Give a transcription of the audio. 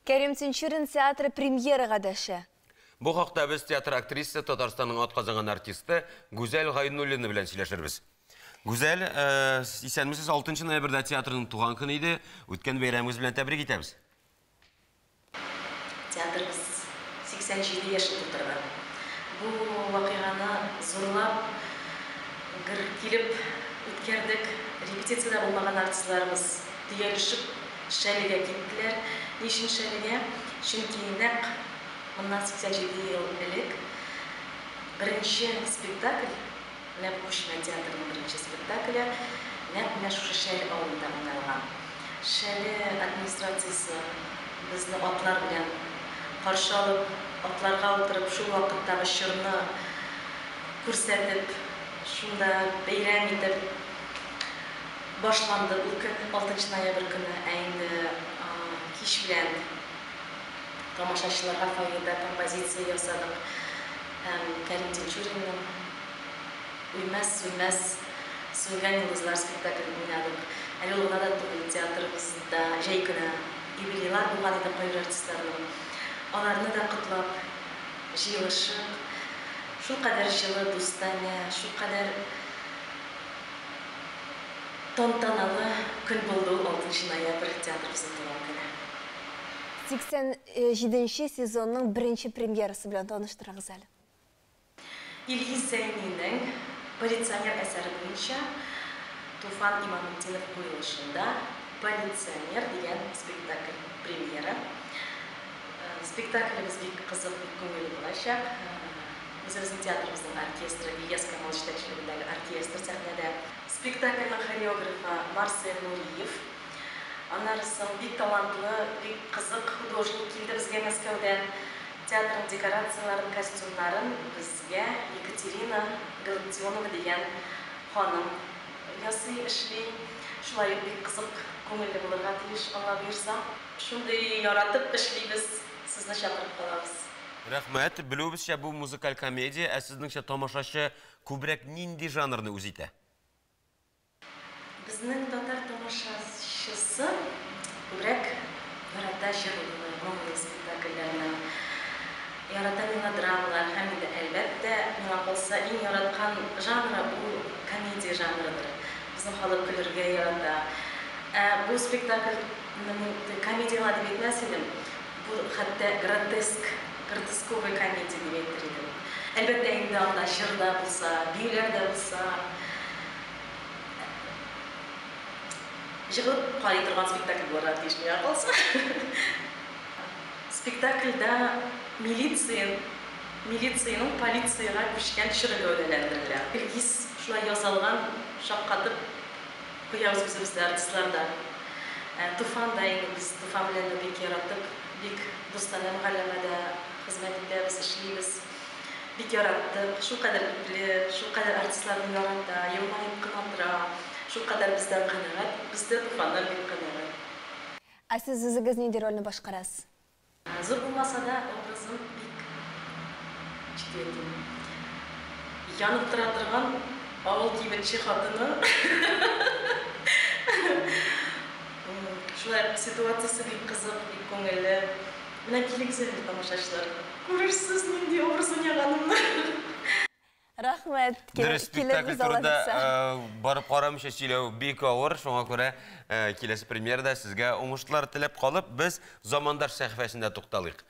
Кәрим Тинчурин театры премьерага дәшә. Бу хакта без театр актрисасы, Татарстанның атказанган артисты Гүзәл Гайнуллина белән сөйләшербез. Гүзәл, исәнмесез, 6 ноябрьдә театрның туган көне иде. Үткән бәйрәмегез белән тәбрик итәбез. Театрыбыз 87 яшен тутырды. Бу вакыйганы зурлап, гөр килеп үткәрдек. Репетициядә булмаган артистларыбыз төялешеп Шәлегә киттеләр. Ни өчен Шәлегә? Чөнки нәкъ моннан 87 ел элек беренче спектакль, менә бу күчмә театрның беренче спектакле нәкъ менә шушы Шәл авылында уйналган. Шәле администрациясе безне атлар белән каршы алып, атларга утырып, шул вакыттагы чорны күрсәтеп, шунда бәйрәм итеп башланды ул көн, 6 ноябрь көне. Ә инде кич белән тамашачыларга фойеда композиция ясадык һәм Кәрим Тинчуринның Үлмәс, сүнмәс, сүнгән йолдызлар спектаклен уйнадык. Әле ул гына да түгел, театрыбызда җәй көне юбилейлар булган иде кайбер артистларның. Аларны да котлап, җыелышып, шулкадәр җылы, дустанә, шулкадәр тантаналы көн булды ул 6 ноябрь, театрыбызның туган көне. 87 нче сезонның беренче премьерасы белән таныштырыгыз әле. Илгиз Зәйнинең Полиционер әсәре буенча Туфан Имаметдинов куелышында Полиционер дигән спектакль премьера. Спектаклебез бик кызык, бик күңелле булачак. Үзебезнең театрыбызның оркестры, Ильяс Камал җитәкчелегендәге оркестр сәхнәдә. Спектакльнең хореографы Марсель Нуриев. Аннары соң бик талантлы, бик кызык художник килде безгә Мәскәүдән. Театрның декорацияләрен, костюмнарын безгә Екатерина Галактионова дигән ханым ясый, эшли. Шулай ук бик кызык, күңелле булырга тиеш, Алла боерса. Шундый яратып эшлибез, сезне чакырып калабыз. Рәхмәт. Белүебезчә, бу музыкаль комедия, ә сезнеңчә тамашачы күбрәк нинди жанрны үз итә? Безнең татар тамашачысы күбрәк ярата җырлы, моңлы спектакльләрне, ярата мелодрамалар һәм инде, әлбәттә, миңа калса, иң яраткан жанры ул комедия жанрыдыр. Безнең халык көлергә ярата. Ә бу спектакльне мин комедия гына дип әйтмәс идем, бу хәтта гротеск, гротесковый комедия дип әйтер идем. Әлбәттә инде, анда җыр да булса, биюләр дә булса, Җыгылып карый торган спектакль булырга тиеш, миңа калса. Спектакльдә милиция, милициянең полициягә күчкән чоры гәүдәләндерелә. Илгиз шулай язалган, шаккатып куябыз үзебез дә, артистлар да. Туфан да инде, без Туфан белән дә бик яратып, бик дустанә мөгалләмәдә хезмәт итәбез, эшлибез. Бик яраттык, шулкадәр ипле, шулкадәр артистларны ярата, елмаеп кына тора, шулкадәр бездән канәгать, без дә Туфаннан бик канәгать. Ә сез үзегез нинди рольне башкарасыз? Зур булмаса да, образым бик ничек дип әйтим, янып тора торган авыл кибетче хатыны. Шулай ук ситуациясе бик кызык, бик күңелле. Менә килегез әле, тамашачылар. Күрерсез нинди образ уйнаганымны. Рәхмәт, Дөрес, спектакль килербез турында алла барып карамыйча сөйләү бик авыр, шуңа күрә киләсе премьерада сезгә уңышлар теләп калып, без Замандаш сәхифәсендә тукталыйк.